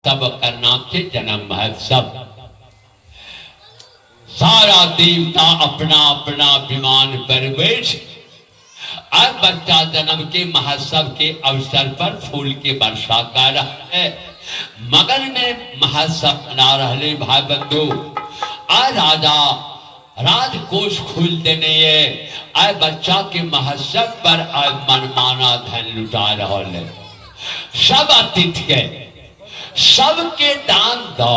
तब ओकर नाम छै जन्म महोत्सव। सारा देवता अपना अपना विमान पर बैठ और बच्चा जन्म के महोत्सव के अवसर पर फूल के वर्षा कर रहा है, मगन में महोत्सव मना रहे भाई बंधु। और राजा राजकोष खोल देने ये आय बच्चा के महोत्सव पर आय मनमाना धन लुटा रहा है। सब अतिथि के सबके दान दो।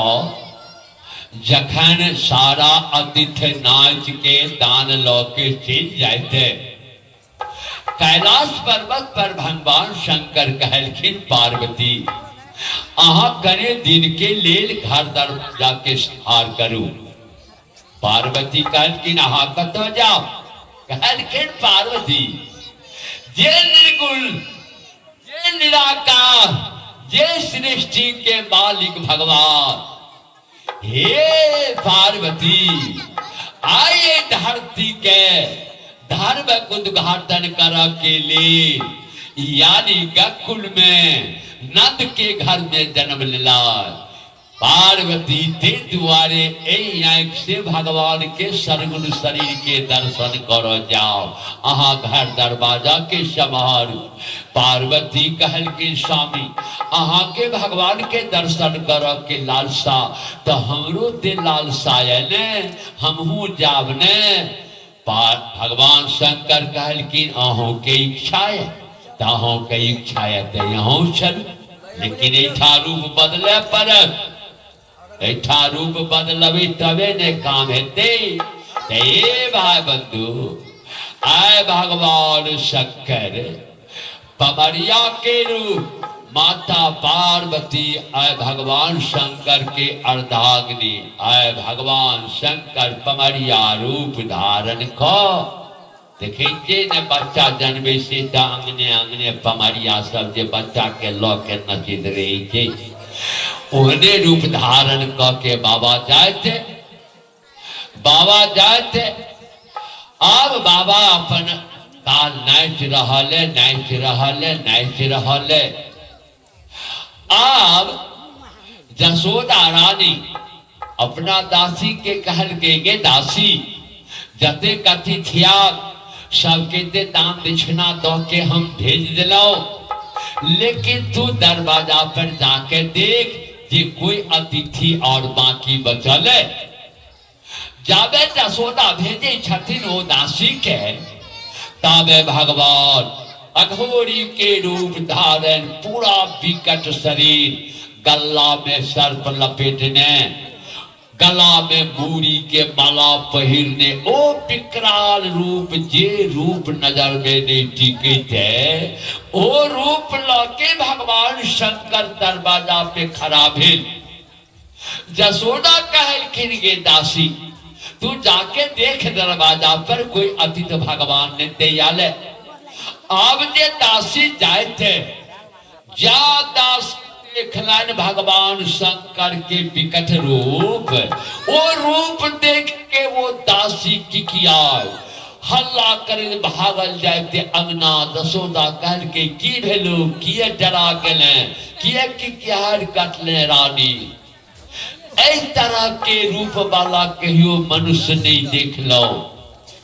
जखन सारा अतिथि नाच के दान ल के चलि जाते, कैलाश पर्वत पर भगवान शंकर कहलखिन, पार्वती, अहाँ कने दिन के लेल घर दरवाजा के संहार करू। पार्वती कहलखिन, अहाँ कतऽ जाउ? कहलखिन, पार्वती, जे निर्गुण, जे निराकार, जे सृष्टि के मालिक भगवान, हे पार्वती, आइए धरती के धर्म उद्घाटन कर के लिए, यानी गकुल में नंद के घर में जन्म लेला। पार्वती, ते दुआरे एहि आँखि से भगवान के सरगुण शरीर के दर्शन कर जाओ, अहाँ घर दरवाजा के सम्हारू। पार्वती कहलखिन, स्वामी, अहाँ के भगवान के दर्शन कर के लालसा तो हमरो ते लालसा है ने, हमहू जाब ने। भगवान शंकर कहलखिन, अहूँ के इच्छा है तो अहूँ के इच्छा है तो अहूँ चलू, लेकिन एठा रूप बदले पड़त। एठा रूप बदलबे तबे ने काम हेतै। हे भाई बंधु, आय भगवान शंकर पमरिया के रूप, माता पार्वती आय भगवान शंकर के अर्धाग्नि, आय भगवान शंकर पमरिया रूप धारण क देखै छियै ने, बच्चा जन्मै छै तऽ अंगने अंगने पमरिया सब जे बच्चा के लऽ के नचैत रहै छै, ओहने रूप धारण कऽ के बाबा जाइत, बाबा जाइत। आब बाबा अपन ताल नाचि रहल है, नाचि रहल है, नाचि रहल है। आब जसोदा रानी अपना दासी के कहलकै, गे दासी, जते कथी थिया सबके ते दान दक्षिणा दऽ के हम भेज देलहुँ, लेकिन तू दरवाजा पर जाके देख जे कोई अतिथि और बाकी बचल है। जाबे जसोदा भेजै छथिन ओ दासी के, ताबे भगवान अघोरी के रूप धारण, पूरा विकट शरीर, गला में सर्प लपेटने, गला में मूरी के माला पहिरने, ओ विकराल रूप, जे रूप नजर में नहीं टिके थे, ओ रूप लके भगवान शंकर दरवाजा पे खड़ा भेल। जसोदा कहलखिन, गे दासी, तू जाके देख दरवाजा पर कोई अतिथि भगवान ने तैयार है। अब जे दासी जाए थे, जा दास देखलन भगवान शंकर के विकट रूप, वो रूप देख के वो दासी की किया हल्ला करे भागल जाते अंगना। दसोदा कहल के, की भेलो, किए डरा गेले, किए की किहार कटले? रानी, एहि तरह के रूप वाला कहियो मनुष्य नहीं देखलो।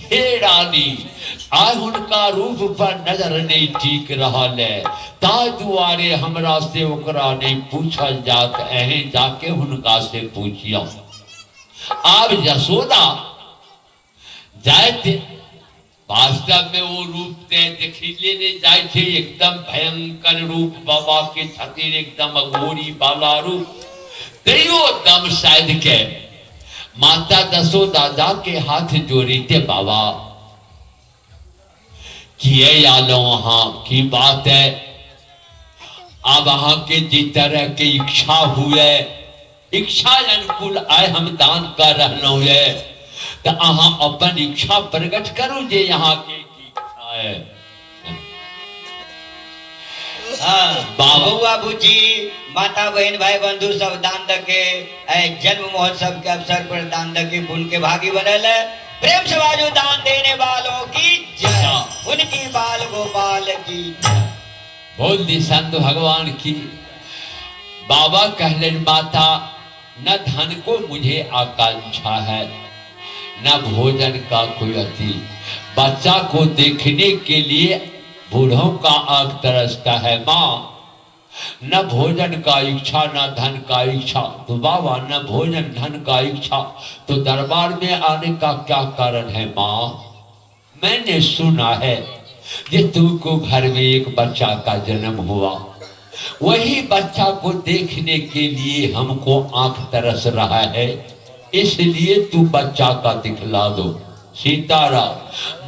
हे रानी, आइ हुनका रूप पर नजर नहीं ठीक रहल है, ता दुआरे हमरा से ओकरा नहीं पूछल जात, अहें जाके हुनका से पूछियो। आब यशोदा जाइत, वास्तव में वो रूप ते देखिले नहीं जाइ छै, एकदम भयंकर रूप बाबा के छथिन, एकदम अघोरी बाला रूप। तैयो दम साध के माता दसोदा जाके हाथ जोड़ी ते, बाबा, किए आलो अहाँ, की बात है? अब अहाँ के जे तरह के इच्छा हुए, इच्छा अनुकूल आय हम दान कर रहलहुँ ये, तऽ अहाँ अपन इच्छा प्रकट करू जे यहाँ के की इच्छा है। हाँ, बाबा। बउआ बुच्ची, माता बहन, भाई बंधु सब दान दके जन्म महोत्सव के अवसर पर दान दके पुण्य के भागी बनल है। प्रेम से बाजू, दान देने वालों की जय, उनकी बाल गोपाल की जय। बोल दी संत भगवान की। बाबा कहलन माता, न धन को मुझे आकांक्षा है, न भोजन का कोई अति। बच्चा को देखने के लिए बूढ़ों का आंख तरसता है माँ। न भोजन का इच्छा न धन का इच्छा। तो बाबा न भोजन धन का इच्छा, तो दरबार में आने का क्या कारण है माँ? मैंने सुना है कि तुमको घर में एक बच्चा का जन्म हुआ, वही बच्चा को देखने के लिए हमको आंख तरस रहा है, इसलिए तू बच्चा का दिखला दो। सीताराम।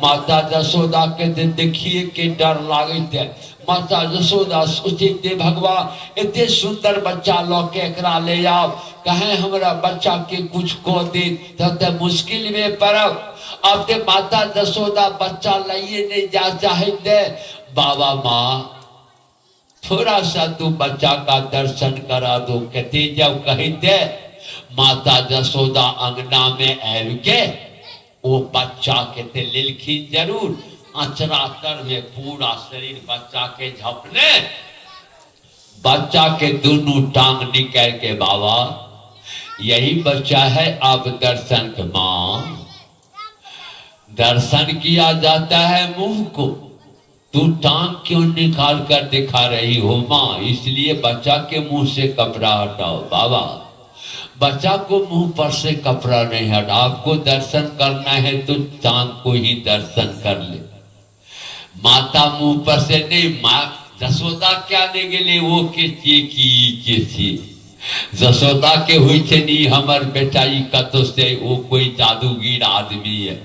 माता जसोदा के देखिए के डर लागत है। माता जसोदा सोचते भगवान एते सुंदर बच्चा ल के एकरा ले आओ, कहे हमरा बच्चा के कुछ कह दे तब तो मुश्किल में पड़ब। अब ते माता जसोदा बच्चा लाइए नहीं जा चाहते। बाबा माँ थोड़ा सा तू बच्चा का दर्शन करा दो। कहते जब कहते माता जसोदा अंगना में आबि के ओ बच्चा के ते लेलखिन जरूर, अचरा तर में पूरा शरीर बच्चा के झपने, बच्चा के दोनों टांग निकल के बाबा यही बच्चा है, आप दर्शन के। माँ दर्शन किया जाता है मुंह को, तू टांग क्यों निकाल कर दिखा रही हो माँ? इसलिए बच्चा के मुंह से कपड़ा हटाओ। बाबा बच्चा को मुंह पर से कपड़ा नहीं हटा, आपको दर्शन करना है तो टांग को ही दर्शन कर ले। माता मुंह पर से नहीं, माँ जसोदा क्या ले गेले वो के छिए की के छिए। जसोदा के हुई छे नी हमर बेटा ई कतो से, वो कोई जादूगिर आदमी है।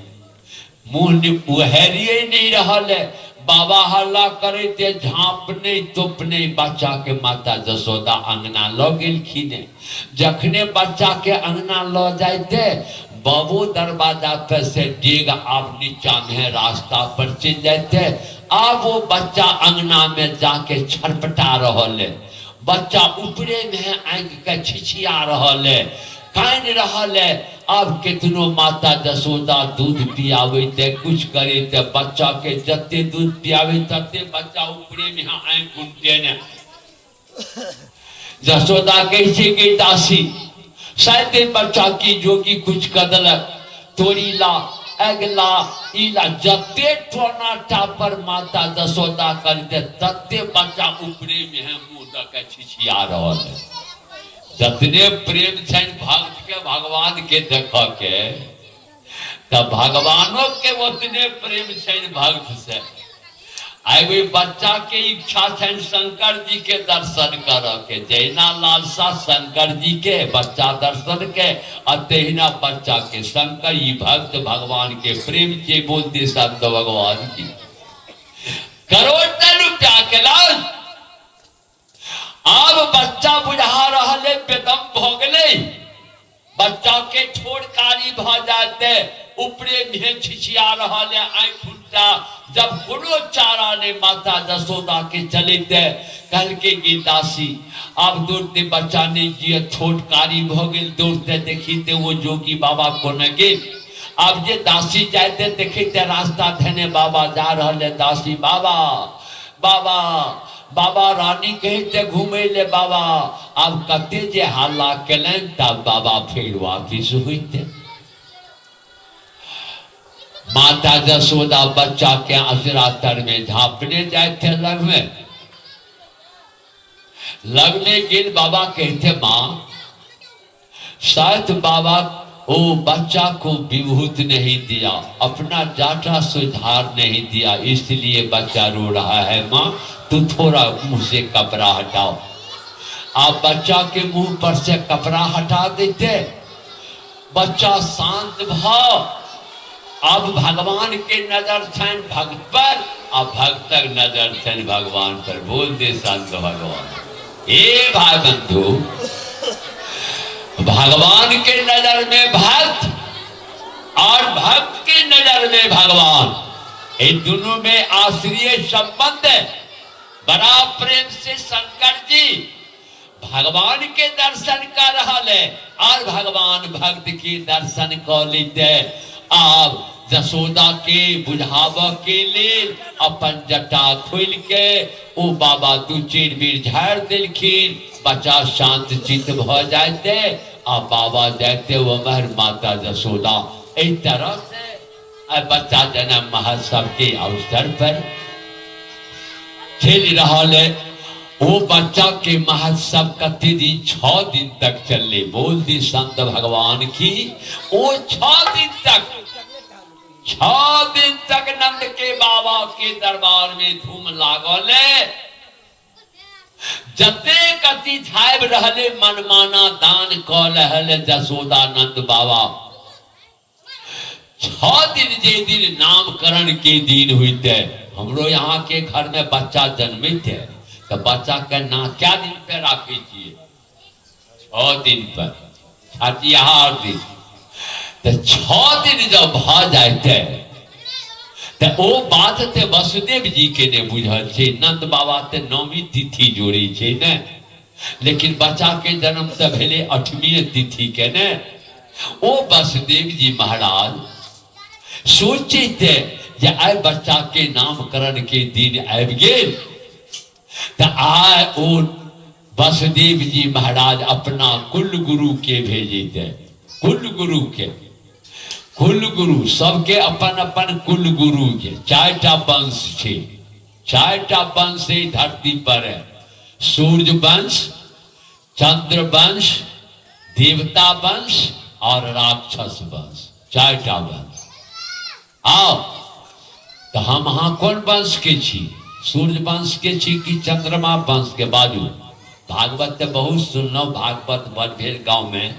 मुँह उहेरिए नहीं रहल है। बाबा हल्ला करते झाँपने तोपने बच्चा के माता जसोदा अंगना ल गेलखिन। जखने बच्चा के अंगना ल जाते बाबू दरवाजा पे से डेग आप नीचा में रास्ता पर चल जाते। आब वो बच्चा अंगना में जाके छरपटा रहल है, बच्चा ऊपरे में आँख के छिछिया रहल है, कान रहल है। अब कितनो माता जसोदा दूध पियावे ते कुछ करे ते बच्चा के जते दूध पियावे तते बच्चा ऊपरे में आँख उठते ने। जसोदा कहै छै कि दासी शायद बच्चा की जोगी कुछ कदलक तोरी ला अगला इला, जते टोना टापर माता जसोदा करते तते बच्चा ऊपरे में है मुंह दऽ के छिछिया रहल है। जतने प्रेम छनि भक्त के भगवान के देख के, तऽ भगवानो के ओतने प्रेम छनि भक्त से। आइ ओहि बच्चा के इच्छा छनि शंकर जी के दर्शन करऽ के, जहिना लालसा शंकर जी के बच्चा दर्शन के आ तहिना बच्चा के शंकर। ई भक्त भगवान के प्रेम के बोलते संत भगवान की करोड़ रुपया के लाल। आब बच्चा बुझा रहल है बेदम भऽ गेलै, बच्चा के ठोर कारी भऽ जाते, ऊपरे में छिछिया रहल है आँखि उल्टा। जब कोनो चारा नहीं माता जसोदा के चलते कहलकै कि दासी आब दौड़ते बच्चा नहीं जिए, छोट कारी भऽ गेल, दौड़ते देखीते वो जोगी बाबा कोने गेल। आब जे दासी जाते देखते रास्ता धेने बाबा जा रहल है, दासी बाबा बाबा बाबा रानी कहते घूमे ले बाबा। आब कते जे हल्ला केलनि तब बाबा फेर वापिस होइते। माता जसोदा बच्चा के अचरा तर में झाँपने जाते थे, लग में लग में गिर बाबा कहते माँ शायद बाबा वो बच्चा को विभूत नहीं दिया, अपना जाटा सुधार नहीं दिया, इसलिए बच्चा रो रहा है। माँ तू थोड़ा मुंह से कपड़ा हटाओ। आप बच्चा के मुंह पर से कपड़ा हटा देते, बच्चा शांत भाव। अब भगवान के नजर छनि भक्त पर, आ भक्तक नजर छनि भगवान पर। बोल दे संत भगवान। ए भाई बंधु, भगवान के नजर में भक्त और भक्त के नजर में भगवान, इन दोनों में आश्रय संबंध है। बड़ा प्रेम से शंकर जी भगवान के दर्शन कर रहा है और भगवान भक्त के दर्शन कर लेते। आब जसोदा के बुझाब के लेल अपन जटा खोल के ओ बाबा दू चारि बेर झाड़ि देलखिन, बच्चा शांत चित्त भऽ जाइते आ बाबा जाइते ओमहर माता जसोदा। एहि तरह से आइ बच्चा जन्म महोत्सव के अवसर पर चलि रहल है। ओ बच्चा के महोत्सव कते दिन, 6 दिन तक चलले। बोल दी संत भगवान की। ओ 6 दिन तक, 6 दिन तक नंद के बाबा के दरबार में धूम लागल है। जतेक अतिथि आबि रहले मनमाना दान कऽ रहल जसोदा नंद बाबा। 6 दिन जे दिन नामकरण के दिन होते, हमरो यहाँ के घर में बच्चा जन्मित है तो बच्चा के नाम क्या दिन पे राखे छिए? 6 दिन पर, छठिहार दिन। तो 6 दिन जब भ जाते तो ओ बात ते वसुदेव जी के ने बुझल छे। नंद बाबा ते नौमी तिथि जोड़े छे ने, लेकिन बच्चा के जन्म तो भेले 8वीं तिथि के ने। ओ वसुदेव जी महाराज सोचे थे जे आइ बच्चा के नामकरण के दिन आबि गेल, तो आइ ओ वसुदेव जी महाराज अपना कुल गुरु के भेजे थे। कुल गुरु के, कुल गुरु सबके अपन अपन कुल गुरु के 4टा वंश छे, 4टा वंश एहि धरती पर है। सूर्य वंश, चंद्र वंश, देवता वंश और राक्षस वंश, 4टा वंश। आओ तो हम अहाँ कोन वंश के छी? सूर्य वंश के छी कि चंद्रमा वंश के? बाजू। भागवत तो बहुत सुनलहुँ, भागवत बड़ भेल गाँव में।